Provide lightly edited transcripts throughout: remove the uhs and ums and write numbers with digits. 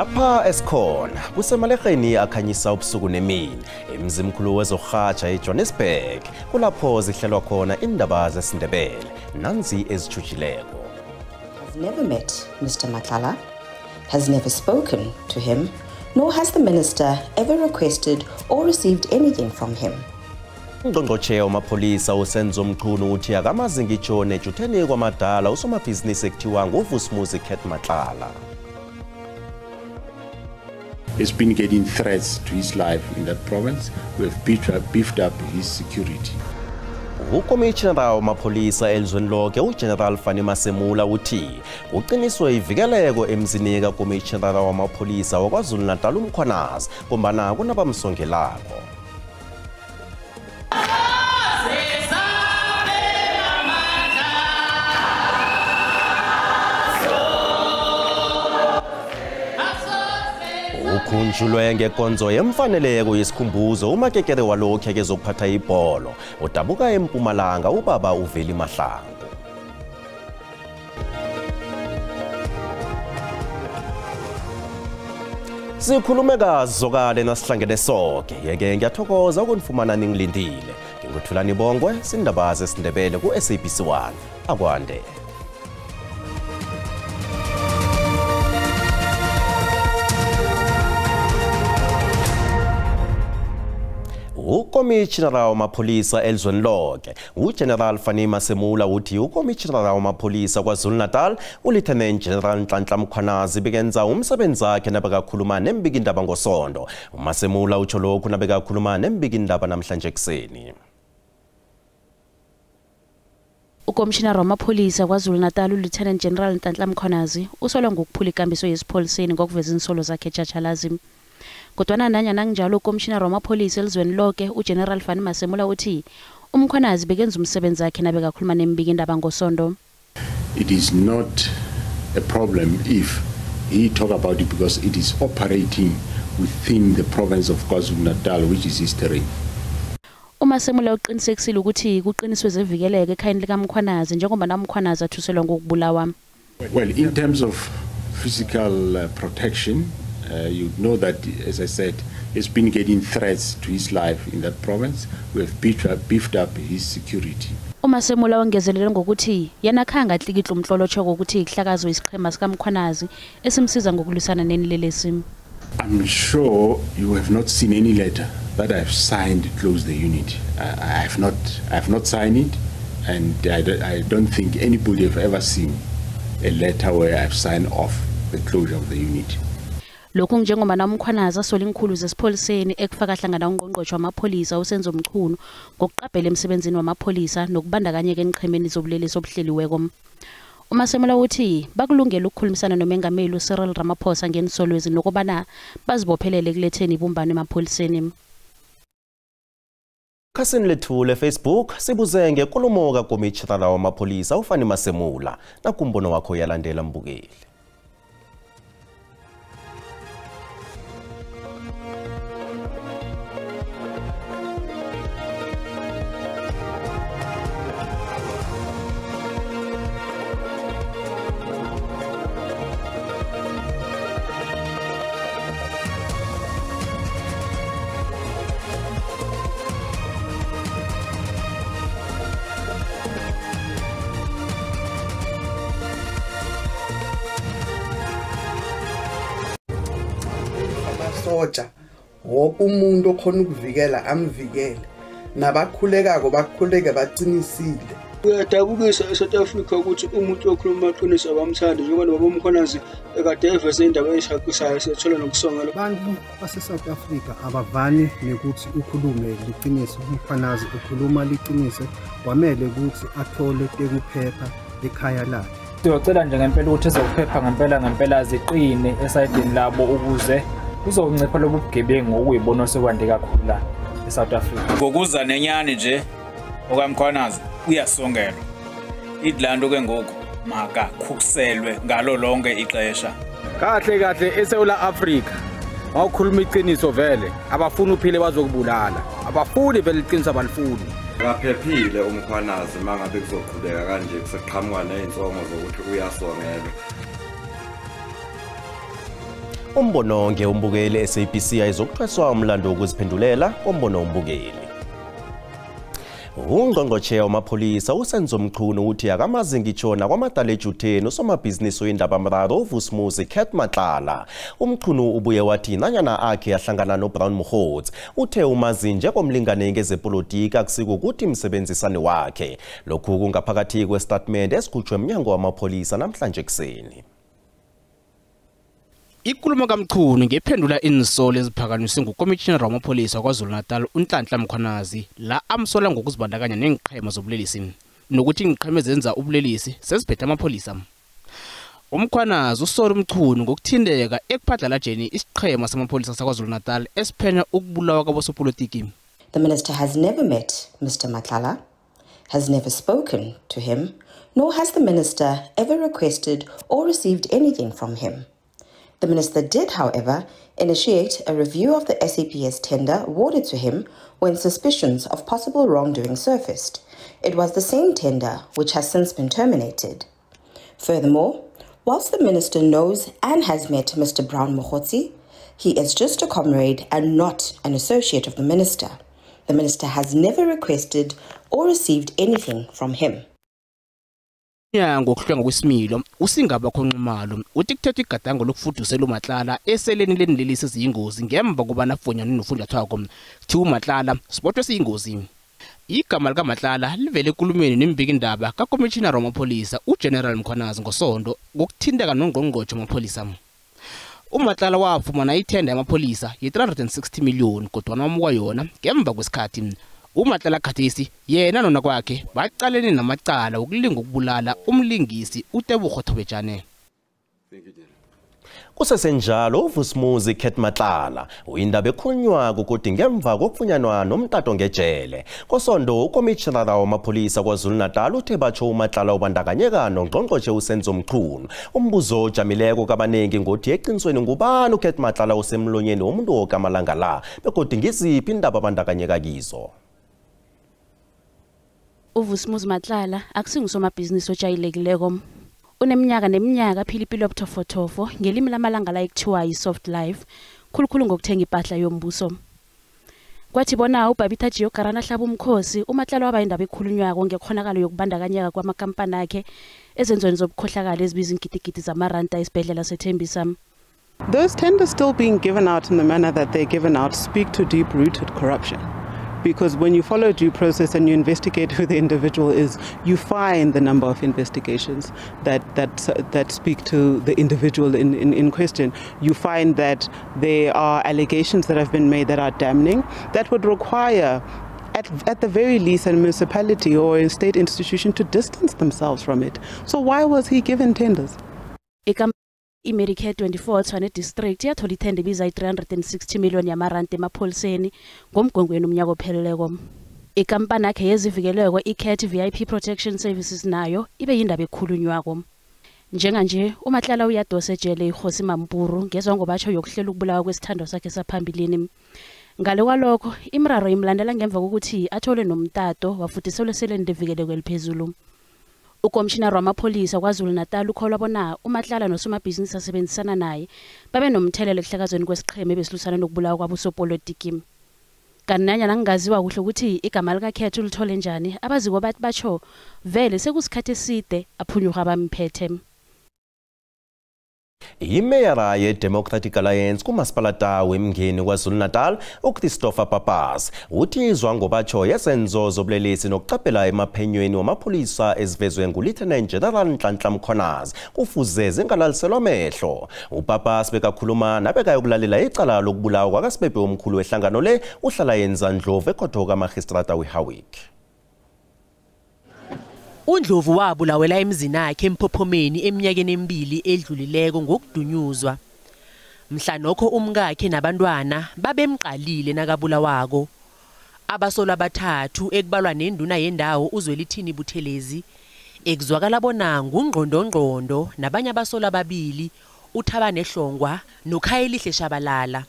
Lapha esikhona kusemaleheni akhanyisa ubusuku nemini emzimkhulu wezokurhatjha eJohannesburg, kulapho zihlelwa khona indaba zesiNdebele nanzi ezitjhujileko. Has never met Mr. Matlala, has never spoken to him, nor has the minister ever requested or received anything from him. Ungqongqotjhe wamapholisa uSenzo Mchunu uthi akamazi ngitsho nejutheni kwamadala usomabhizinisi ekuthiwa nguVusimuzi Cat Matlala. He's been getting threats to his life in that province. We have beefed up his security. Ukomishinara wamapholisa elizweni loke uGeneral Fannie Masemola uthi kuqiniswe ivikeleko emzini kakomishinara wamapholisa waKwaZulu-Natal uMkhwanazi ngombana kunabamsongelako. Ukhunjulwe ngekonzo yemfaneleko yesikhumbuzo umakekere walokhu kezokuphatha ibholo udabuka eMpumalanga ubaba uVeli Mahlangu. Sikhulume kazokale nasihlangene sonke, yeke ngiyathokoza ukunifumana ningilindile. NginguThulani Bongwe, sindaba zesiNdebele ku-SABC 1. Akwande. Ukomishinara wamapholisa elizweni loke uGeneral Fannie Masemola uthi ukomishinara wamapholisa KwaZulu-Natal uLieutenant General Nhlanhla Mkhwanazi bekenza umsebenzi wakhe nabekakhuluma nembikindaba ngoSonto. UMasemola utsho lokhu nabekakhuluma nembikindaba namhlanje ekuseni. Ukomishinara wamapholisa KwaZulu-Natal uLieutenant General Nhlanhla Mkhwanazi usolwa ngokuphula ikambiso yesipholiseni ngokuveza insolo zakhe etshatshalazi. Kodwana nanyana kunjalo ukomishinara wamapholisa elizweni loke uGeneral Fannie Masemola uthi uMkhwanazi bekenza umsebenzi wakhe nabekakhuluma nembikindaba ngoSonto. It is not a problem if he talk about it because it is operating within the province of KwaZulu-Natal, which is his terrain. UMasemola uqinisekisile ukuthi kuqiniswe zevikeleko ekhayeni likaMkhwanazi njengoba naMkhwanazi athuselwa ngokubulawa. Well, in terms of physical protection, you know that, as I said, he's been getting threats to his life in that province. We have beefed up his security. UMasemola wongezelele ngokuthi yena khange atlikitla umtlolo otjhoko ukuthi kuhlakazwe isiqhema sikaMkhwanazi esimsiza ngokulwisana nenilelesi. I'm sure you have not seen any letter that I have signed to close the unit. I have not signed it, and I don't think anybody have ever seen a letter where I've signed off the closure of the unit. Lokhu njengoba naMkhwanazi asola inkhulu zesipholiseni ekufaka hlangana ungqongqotjhe wamapholisa uSenzo Mchunu ngokuqabhela emsebenzini wamapholisa nokubandakanyeka enqhemeni zobulelesi obuhleliweko. UMasemola uthi bakulungela ukukhulumisana nomengameli uCyril Ramaphosa ngenisolwezi nokubana bazibophelele ekuletheni ibumbano emapholiseni. Khasini lethu le-Facebook sibuze ngenkulumo kakomishinara wamapholisa uFannie Masemola nakumbono wakho uyalandela mbukeli. Soja wonke umuntu okhona ukuvikela amvikele nabakhulekako bakhuleke baqinisile. Kuyadabukisa eSouth Africa ukuthi umuntu okhuluma amaqiniso abamthandi njengoba nobaba uMkhwanazi ekade eveze indaba eshaqisayo sethola nokusongela. Abantu base-South Africa abavani nekuthi ukhulume liqiniso. UMkhwanazi ukhuluma liqiniso, kwamele ukuthi athole tekuphepha ekhaya lakhe. Siyocela nje ngempela ukuthi ezokuphepha ngempela ziqine esayidini labo ukuze kuzoncipha lobu bugebengu okuyibona sekwande kakhulu la eSouth Africa. Ngokuza nenyani nje okaMkhwanazi uyasongelwa. Idlanto ke ngoku makakhuselwe ngalo lonke ixesha. Kahle kahle eSouth Africa mawukhuluma iqiniso vele abafuni uphile bazokubulala. Abafuni vele iqiniso abalifuni. Akaphephile uMkhwanazi mangabe kuzoqhubeka kanje kuseqhamuka nezinsongo zokuthi uyasongelwa. Umbono ngeumbukeli SABC ayizokuthweswa umlando wokuziphendulela kombono umbukeli. Ungqongqotjhe wamapholisa uSenzo Mchunu uthi akamazi ngitsho nakwamadala ejutheni usomabhizinisi oyindabamraro uVusimuzi Cat Matlala. Umchunu ubuye wathi nanyana akhe ahlangana noBrown Mogotsi uthe umazi njengomlingane ngezepolitiki akusikukuthi msebenzisane wakhe. Lokhu kungaphakathi kwestatement esikhutshwe emnyango wamapholisa namhlanje ekuseni. Ikulumo kaMchunu ngephendula insolo eziphakanyiswe ngukomishinara wamapholisa KwaZulu-Natal uNhlanhla Mkhwanazi la amsola ngokuzibandakanya neenqhema zobulelesi nokuthi iinqhema ezenza ubulelesi seziphethe amapholisa. UMkhwanazi usola uMchunu ngokuthinteka ekuphadlalajeni isiqhema samapholisa saKwaZulu-Natal esiphenya ukubulawa kwabosopolitiki. The minister has never met Mr. Matlala, has never spoken to him, nor has the minister ever requested or received anything from him. The minister did, however, initiate a review of the SAPS tender awarded to him when suspicions of possible wrongdoing surfaced. It was the same tender which has since been terminated. Furthermore, whilst the minister knows and has met Mr. Brown Mogotsi, he is just a comrade and not an associate of the minister. The minister has never requested or received anything from him. Ngokuhlwenga kwesimilo usingaba khonxumalo uthi kuthethwa igadango lokufudusela uMatlala eseleni lenilelisi eziyingozi ngemva kobana afunyanwe nofunjathwako. Kuthiwa uMatlala sibotshwe siyingozi. Igama likaMatlala livele ekulumeni nembikindaba kakomishinara wamapholisa uGeneral Mkhwanazi ngoSondo ngokuthinteka nongqongqotjhe wamapholisa. uMatlala wafumana ithenda yamapholisa ye-360 million kodwana wamuka yona ngemva kwesikhathi. uMatlala khathesi yena nona kwakhe baqalene namacala wokulinga ukubulala umlingisi uTebogo Thobejane. Kusesenjalo uVusimuzi Cat Matlala uyindaba ekhulunywako kodwa ngemva kokufunyanwa nomtato ngejele. Kosondo ukomishinara wamapholisa KwaZulu-Natal uthe batsho uMatlala ubandakanyeka nongqongqotjhe uSenzo Mchunu. Umbuzo ojamileko kabanengi ngothi eqinisweni ngubani uCat Matlala osemlonyeni womuntu woke amalanga la begodu ngiziphi indaba abandakanyeka kizo. uVusimuzi Matlala akusingusomabhizinisi ojayelekileko. Uneminyaka neminyaka aphila impilo yobuthofotofo ngelimi lamalanga la ekuthiwa yi-soft life, khulukhulu ngokuthenga impahla yombuso. Kwathi bona uBabita Giyogarana ahlaba umkhosi, uMatlala waba indaba ekhulunywako ngekhonakalo yokubandakanyeka kwamakampani akhe ezenzweni zobukhohlakali ezibiza iingidigidi zamaranda esibhedlela sethembisa. Those tenders still being given out in the manner that they're given out speak to deep-rooted corruption. Because when you follow due process and you investigate who the individual is, you find the number of investigations that speak to the individual in question. You find that there are allegations that have been made that are damning, that would require, at the very least, a municipality or a state institution to distance themselves from it. So why was he given tenders? I-Medicare 24 Tshwane District yathola ithenda ibiza i-360 million yamaranda emapholiseni ngomgwengweni umnyaka opheleleko. Ikampani yakhe yezivikeleko i-Cat VIP Protection Services nayo ibe yindaba ekhulunywako. Njenganje uMatlala uyadosa ejele iKgosi Mampuru ngezwa ngobatsho yokuhlela ukubulawa kwesithandwa sakhe saphambilini. Ngale kwalokho imraro imlandela ngemva kokuthi athole nomtato wafudiselwa eseleni levikeleko eliphezulu. Ukomishinara wamapholisa KwaZulu-Natal ukholwa bona uMatlala nosomabhizinisi asebenzisana naye babe nomthelela ekuhlakazweni kwesiqhema ebesilusana nokubulawa kwabosopolitiki. Kanti nanyana kungaziwa kuhle ukuthi igama likaKhetha ulithole njani, abaziko bathi batsho vele sekusikhathi eside aphunyuka abamphethe. Imeyara ye-Democratic Alliance kumasipalata wemngeni KwaZulu-Natal uChristopher Papas uthi izwa ngobatsho yesenzo zobulelesi nokuqaphela emaphenyweni wamapholisa ezivezwe nguLieutenant General Nhlanhla Mkhwanazi kufuze zingalaliselwa amehlo. uPapas bekakhuluma nabekayokulalela icala lokubulawa kwakasibhebhe omkhulu wehlangano le uhlala yenza Ndlovu ekhotho kamagistrata weHowick. uNdlovu wabulawela emzini akhe eMphophomeni eminyakeni emibili edlulileko ngokudunyuzwa. Mhlanokho umkakhe nabantwana babemqalile nakabulawako. Abasolwa abathathu ekubalwa nenduna yendawo uZwelithini Buthelezi ekuzwakala bona ngungqondongqondo nabanye abasolwa ababili uThabane Hlongwa noKhayelihle Shabalala.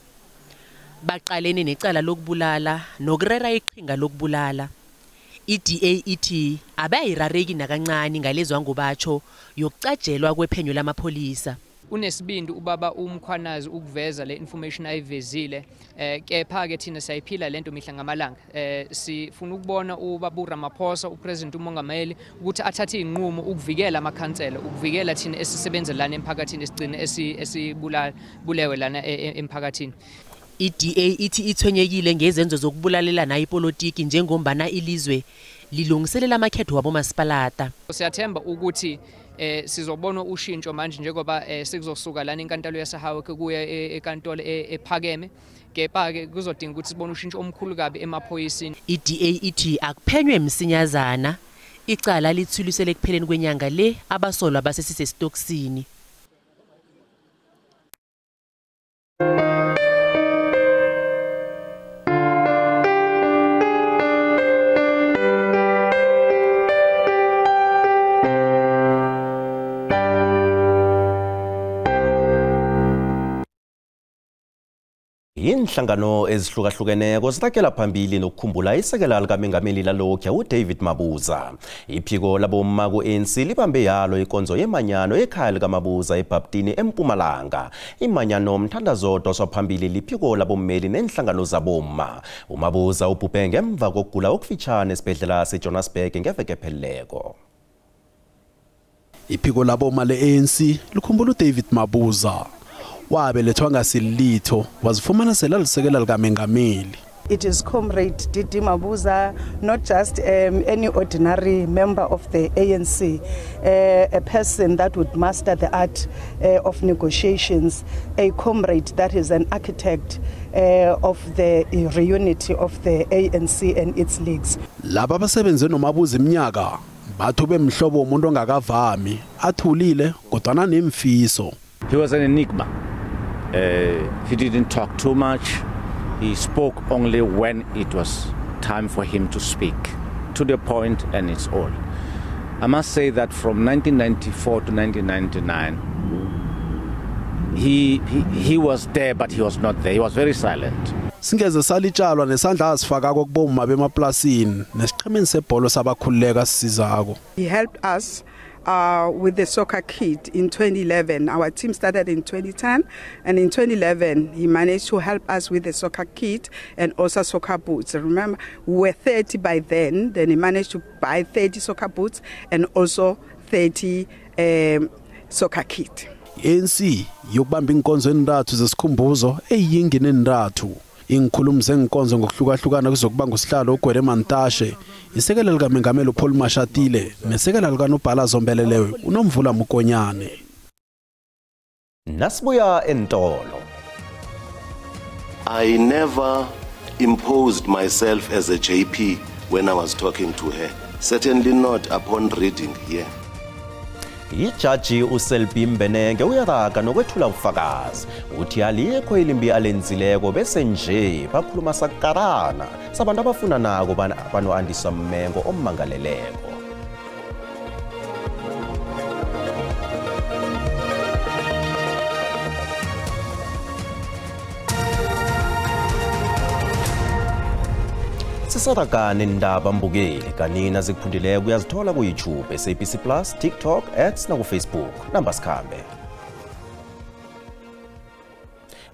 Baqalene necala lokubulala nokurera iqhinga lokubulala. I-DA ithi abayirareki nakancane ngalezwa ngobatsho yokucajelwa kwephenyo lamapholisa. Unesibindi ubaba uMkhwanazi ukuveza le information ayivezile, kepha ke thina siyayiphila lento mihla ngamalanga. Sifuna ukubona ubaba uRamaphosa, uPresident uMongameli, ukuthi athathe inqumo ukuvikela amakhansela, ukuvikela thina esisebenza lana emphakathini, esigcine esibulewe lana emphakathini. I-DA ithi ithwenyekile ngezenzo zokubulalelana ipolitiki njengombana ilizwe lilungiselela amakhetho wabomasipalata. Siyathemba ukuthi sizobona ushintsho manje njengoba sekuzosuka lana inkantolo yaseHowick kuya enkantolo ephakeme, kepha ke kuzodinga ukuthi sibone ushintsho omkhulu kabi emaphoyisini. I-DA ithi akuphenywe msinyazana, icala lithulisele ekupheleni kwenyanga le, abasolwa basesisesitokisini. Inhlangano ezihlukahlukeneko zirakela phambili nokukhumbula isekela likamengameli lalokhu uDavid Mabuza. Iphiko labomma ku-ANC libambe yalo inkonzo yemanyano ekhaya likaMabuza eBhaptini eMpumalanga. Imanyano mthandazo odoswa phambili liphiko labommeli nenhlangano zabomma. UMabuza ubhubhe ngemva kokugula okufitshane esibhedlela seJohannesburg ngeveke epheleleko. Iphiko labomma le-ANC likhumbula uDavid Mabuza. Wabelethwa ngasilitho wazifumana selalisekela likamengameli. It is Comrade Didi Mabuza, not just any ordinary member of the ANC, a person that would master the art of negotiations, a comrade that is an architect of the reunity of the ANC and its leagues. Laba abasebenze noMabuza iminyaka bathu bemhlobo womuntu ongakavami, athulile kodwana nemfiso. He was an enigma. He didn't talk too much. He spoke only when it was time for him to speak, to the point, and it's all. I must say that from 1994 to 1999, he was there, but he was not there. He was very silent. Singeze salitshalwa nesandla asifakako kubomma bemaplasini nesiqhemeni sebholo sabakhululeka sisizako. He helped us with the soccer kit in 2011. Our team started in 2010, and in 2011 he managed to help us with the soccer kit and also soccer boots. Remember, we were 30 by then. Then he managed to buy 30 soccer boots and also 30 soccer kit. ANC yokubamba inkonzo endathu zesikhumbuzo eyingini endathu. Inkhulumo zenkonzo ngokuhlukahlukana kuzokuba ngusihlalo uGwede Mantashe, isekela likamengameli uPaul Mashatile nesekela likanobhala zombelelewe uNomvula Mokonyane. Nasibuya entolo. I never imposed myself as a JP when I was talking to her. Certainly not upon reading here. Ijaji uSelby Mbenenge uyaraga nokwethula ubufakazi. Uthi alikho ilimbi alenzileko bese nje bakhuluma sakarana sabantu abafuna nako bano-Andisa Mmengo ommangaleleko. Sisaraga nendaba mbukeli kanina zikuphundileko uyazithola ku-YouTube, SABC Plus, TikTok, X naku-Facebook. Namba sikhambe.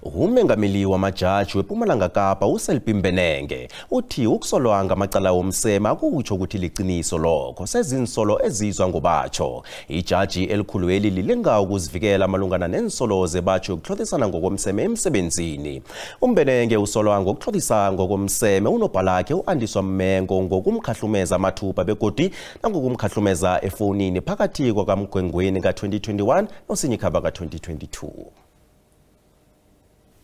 Umengameli wamajaji wePumalanga Kapa uSelby Mbenenge uthi ukusolwa ngamacala womseme akutsho ukuthi liqiniso lokho, sezinsolo ezizwa ngobatsho. Ijaji elikhulueli lilinga ukuzivikela malungana nensolo zebatsho yokuhlothisana ngokomseme emsebenzini. UMbenenge usolwa ngokuhlothisa ngokomseme unobhalakhe uAndiswa Mmengo ngokumkhahlumeza amathupha begodi nangokumkhahlumeza efonini phakathi kwakamgwengweni ka-2021 noSinyikhaba ka-2022.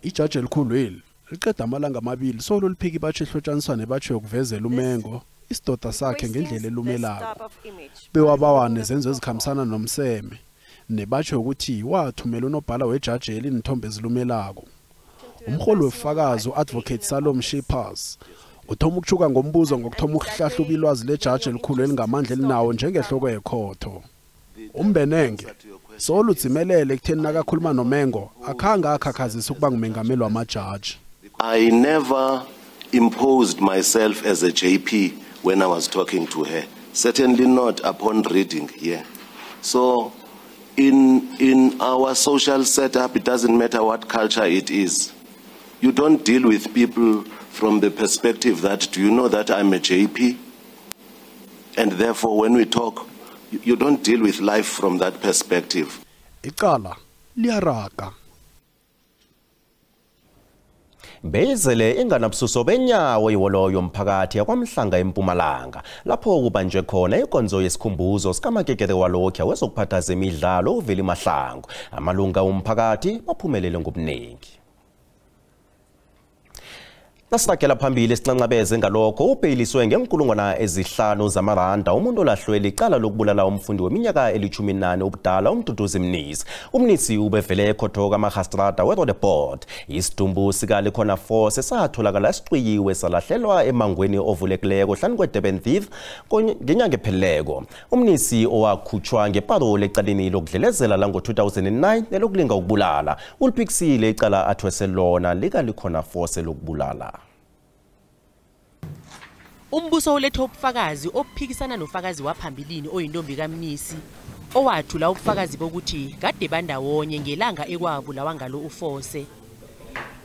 Ijaji elikhulu eli liqeda amalanga amabili solo liphika ibatsho ehlotshaniswa nebatsho yokuvezela uMengo isidoda sakhe ngendlela elumelako. Bewabawa nezenzo ezikhambisana nomseme nebatsho ukuthi wathumela unobhala wejaji elinithombe ezilumelako. Umholi wefakazi uAdvocate Salom Shippers uthoma ukutshuka ngombuzo ngokuthoma ukuhlahluba ilwazi lejaji elikhulu elingamandla elinawo njengehloko yekhotho. UMbenenge solo udzimelele ekutheni nakakhuluma noMengo akhange akhakhazisa ukuba ngumengameli wamajaji. I never imposed myself as a JP when I was talking to her. Certainly not upon reading here. So In our social setup, it doesn't matter what culture it is. You don't deal with people from the perspective that, do you know that I'm a JP? And therefore, when we talk, you don't deal with life from that perspective. Icala liyaraga. Beyizele inganabususo benyawo iwolo yomphakathi yakwamhlanga eMpumalanga lapho kubanjwe khona inkonzo yesikhumbuzo sikamakekere walokhu wezokuphatha zemidlalo uVeli Mahlangu. Amalunga omphakathi baphumelele ngobuningi. Nasiragela phambili sincancabeze ngalokho ubheyiliswe ngenkulungwana ezihlanu zamaranda umuntu olahlwe icala lokubulala umfundi weminyaka eli-14 ubudala uMduduzi Mnisi. UMnisi ubevele ekhotho kaMagistrata weRoodepoort. Isidumbu sikaLikhona Force satholakala sicwiyiwe salahlelwa emangweni ovulekileko hlanu kweDurban Thief ngenyanga epheleleko. UMnisi owakhutshwa ngeparoli ecaleni lokudlelezela lango-2009 nelokulinga ukubulala uliphikisile icala athwese lona likaLikhona Force lokubulala. Umbuso ulethe ubufakazi obuphikisana nofakazi waphambilini oyintombi kaMnisi owathula ubufakazi bokuthi kade bandawonye ngelanga ekwabulawa ngalo uFose.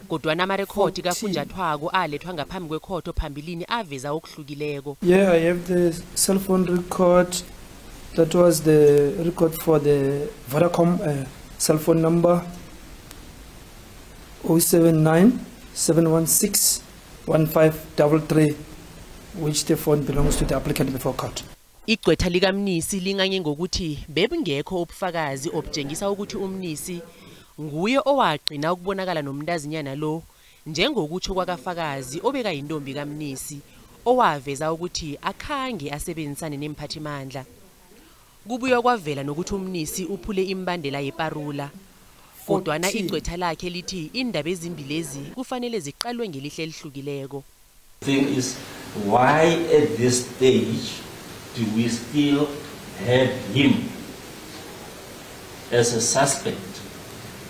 Kodwa amarekhodi kafunjathwako alethwa ngaphambi kwekhotho phambilini aveza okuhlukileko. Yeah, I have the cell phone record. That was the record for the Vodacom cell phone number 079 716 1533. Which the phone belongs to the applicant before court. Igqwetha likaMnisi linganye ngokuthi bebungekho ubufakazi obutshengisa ukuthi uMnisi nguye owagcina ukubonakala nomntazinyana lo, njengokutsho kwakafakazi obeka yintombi kaMnisi owaveza ukuthi akhange asebenzisane nemphathimandla. Kubuye kwavela nokuthi uMnisi uphule imbandela yeparula. Kodwana igqwetha lakhe lithi indaba ezimbili lezi kufanele ziqalwe ngelihle elihlukileko. Thing is, why at this stage do we still have him as a suspect?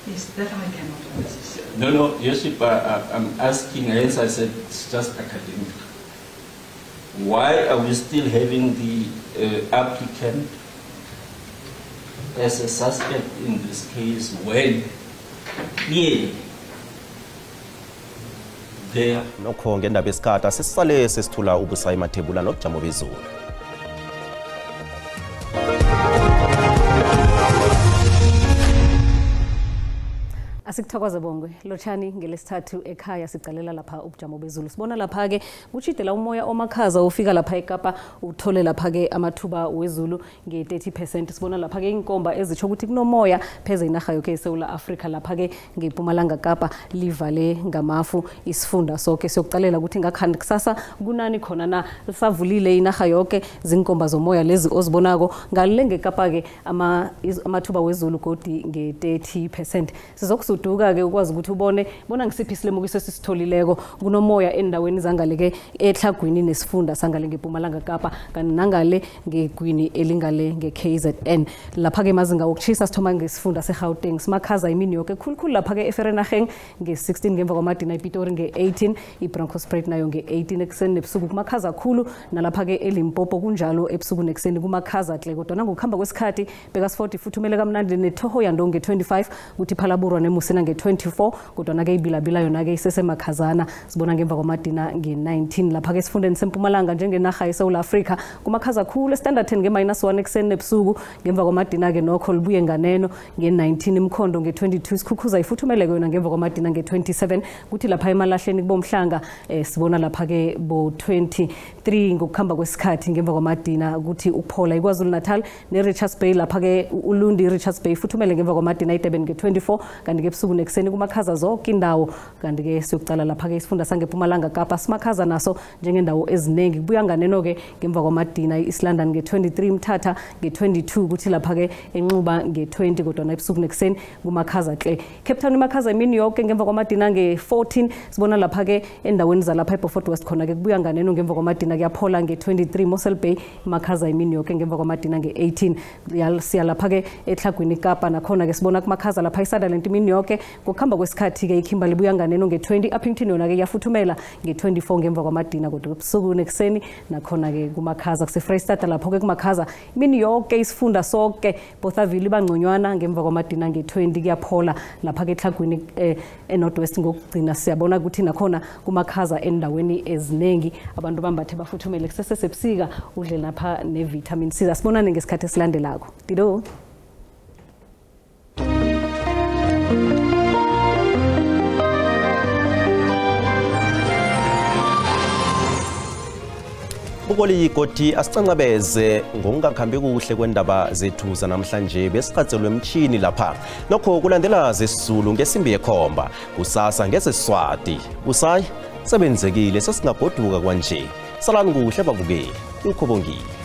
Yes, that I cannot answer. No, Yosip, I'm asking, as I said, it's just academic. Why are we still having the applicant as a suspect in this case when clearly Nokho ngendaba yesikhathi asisale sesithula ubusayi mathebula nobujamo bezulu. Asikuthokoze Bongwe, lotshani ngelesithathu ekhaya sicalela lapha ubujamo bezulu. Sibona lapha ke kuchidela umoya omakhaza ufika lapha eKapa uthole lapha ke amathuba wezulu nge-30%. Sibona lapha ke inkomba ezitsho ukuthi kunomoya pheze inarha yoke eSouth Africa lapha ke ngePumalanga Kapa livale ngamafu isifunda sonke. Siyokucalela ukuthi ngakhani kusasa kunani khona na lisavulile inarha yoke zinkomba zomoya lezi ozibonako ngale ngeKapa ke amathuba wezulu godi nge-30%. Sizokusuduka ke ukwazi ukuthi ubone bona ngisiphi isilemukiso esisitholileko kunomoya endaweni zangaleke ehlagwini nesifunda sangale ngePumalanga Kapa kanti nangale ngegwini elingale nge-KZN. Lapha ke mazinga wokuchisa sithoma ngesifunda seGauteng simakhaza imini yoke khulukhulu lapha ke eVereeniging nge-16 ngemva kwamadina iPitori nge-18 iBronkhorstspruit nayo nge-18 ekuseni nebusuku kumakhaza khulu nalapha ke eLimpopo kunjalo ebusuku nekuseni kumakhaza hle kodwa nangokuhamba kwesikhathi Bekasfort ifuthumele kamnandi neThohoyandou nge-25 kuthi Phalaborwa neMusina nge-24 kodwa nake ibilabila yona ke isesemakhazana sibona ngemva kwamadina nge-19. Lapha ke esifundeni seMpumalanga njengenarha yeSouth Africa kumakhaza khulu eStanderton nge--1 ekuseni nebusuku ngemva kwamadina ke nokho libuye nganeno nge-19 imkhondo nge-22 Sikhukhuza ifuthumeleke yona ngemva kwamadina nge-27 kuthi lapha emalahleni kubomhlanga sibona lapha ke bo-23 ngokuhamba kwesikhathi ngemva kwamadina kuthi ukuphola iKwaZulu Natal ne-Richards Bay lapha ke Ulundi Richards Bay ifuthumele ngemva kwamadina iDurban nge-24 kanti ke ebusuku nekuseni kumakhaza zonke indawo. Kanti ke siyokucala lapha ke isifunda sangePumalanga Kapa simakhaza naso njengendawo eziningi kubuya nganeno ke ngemva kwamadina iEast London nge-23 Mthatha nge-22 kuthi lapha ke eNxuba nge-20 kodwa na ebusuku nekuseni kumakhaza hle. Cape Town imakhaza imini yonke ngemva kwamadina nge-14 sibona lapha ke endaweni zalapha eBeaufort West khona ke kubuya nganeno ngemva kwamadina kuyaphola nge-23 Mossel Bay imakhaza imini yonke ngemva kwamadina nge-18. Siya lapha ke ehlagwini Kapa nakhona ke sibona kumakhaza lapha iSutherland imini yonke yoke. Ngokuhamba kwesikhathi-ke iKimberley buya nganeno nge-20, Upington yona-ke iyafuthumela nge-24 ngemva kwamadina, kodwa ebusuku nekuseni nakhona-ke kumakhaza. KuseFreyistata lapho-ke kumakhaza imini yoke, isifunda sonke. Bothaville ibangconywana ngemva kwamadina nge-20, kuyaphola lapha-ke eTlhagwini eNorth West. Ngokugcina siyabona ukuthi nakhona kumakhaza endaweni eziningi, abantu bambathe bafuthumele, kusesesebusika, udle lapha ne-vitamin C. Asibonane ngesikhathi esilandelako. Dido. Bukoligoti asicancabeze ngokungakhambi kuhle kwendaba zethu zanamhlanje, besiqatselwe emtjhini lapha. Nokho kulandela zesiZulu ngesimbi yekhomba, kusasa ngezeSwati. Kusayi sebenzekile, sesingagoduka kwanje. Salani kuhle babukeli. Ukhobongile.